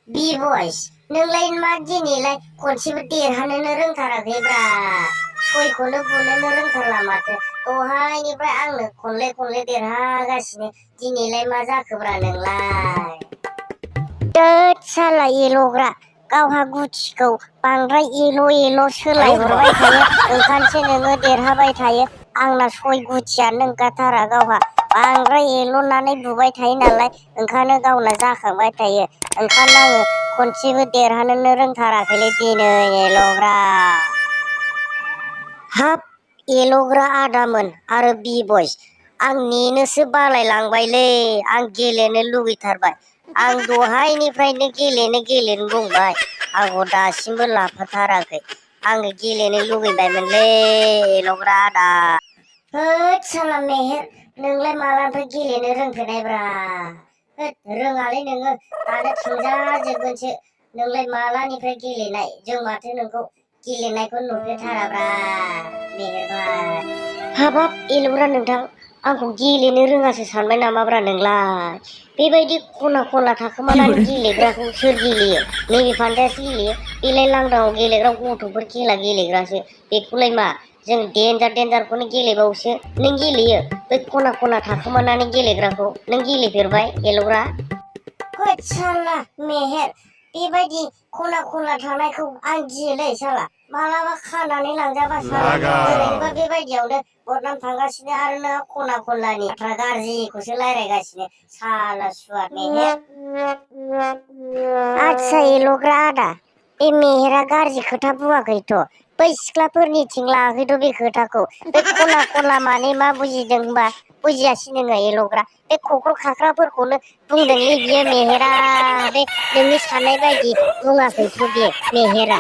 बी बयस नोंलाय मा दिनैलाय खनसेबो देरहानोनो रोंथाराखैब्रा सयखौनो बुनोनो रोंथारला माथो दहायनिफ्राय आंनो खनले देरहागासिनो दिनैलाय मा जाखोब्रा नोंलाय दोद साला एल'ग्रा गावहा गुथिखौ बांद्राय एल' सोलायहरबाय थायो ओंखायनोसो नोङो देरहाबाय थायो आंना सय गुथियानो ओंखारथारा गावहा बांद्राय एल'नानै बुबाय थायो नालाय ओंखायनो गावना जाखांबाय थायो ओंखायनो आङो खनसेबो देरहानोनो रोंथाराखैलै दिनै एल'ग्रा हाब एल'ग्रा आदामोन आरो बि बयस आं नेनोसो बालायलांबायलै आं गेलेनो लुगैथारबाय आं दहायनिफ्रायनो गेलेनो बुंबाय आंखौ दासिमबो लाफाथाराखै आङो गेलेनो लुगैबायमोनलै एल'ग्रा आदा होद साला मेहेर नोंलाय मालानिफ्राय गेलेनो रोंखोनायब्रा होद रोङालै नोङो दानो थांजाजोबगोनसो नोंलाय मालानिफ्राय गेलेनाय जों माथो नोंखौ गेलेनायखौ नुफेरथाराब्रा मेहेर भाई हाबाब एल'ग्रा नोंथां आंखौ गेलेनो रोङासो सानबाय नामाब्रा नोंलाय बेबायदि खना थाखोमानानै गेलेग्राखौ सोर गेलेयो नैबे फान्थायासो गेलेयो बेलाय लांदाङाव गेलेग्रा गथ'फोर खेला गेलेग्रासो बेखौलाय मा जों देन्जारखौनो गेलेबावोसो नों गेलेयो बै खना थाखोमानानै गेलेग्राखौ नों गेलेफेरबाय एल'ग्रा होद साला मेहेर बेबायदि खना थानायखौ आं गियोलै साला मालाबा खानानै लांजाबा साला ओरैनोबा बेबायदियावनो बदनाम थांगासिनो आरो नों खनानि बाथ्रा गाज्रिखौसो रायलायगासिनो साला सुवाद मेहेर आदसा एल'ग्रा आदा बे मेहेरा गाज्रि खोथा बुङाखैथ' बै सिख्लाफोरनिथिं लाङाखैथ' बे खोथाखौ बे खना माने मा बुजिदों होनबा बुजियासै नोङो एल'ग्रा बे खख्र' खाख्राफोरखौनो बुंदोंलै बियो मेहेरा बे नोंनि साननाय बायदि बुङाखैथ' बे मेहेरा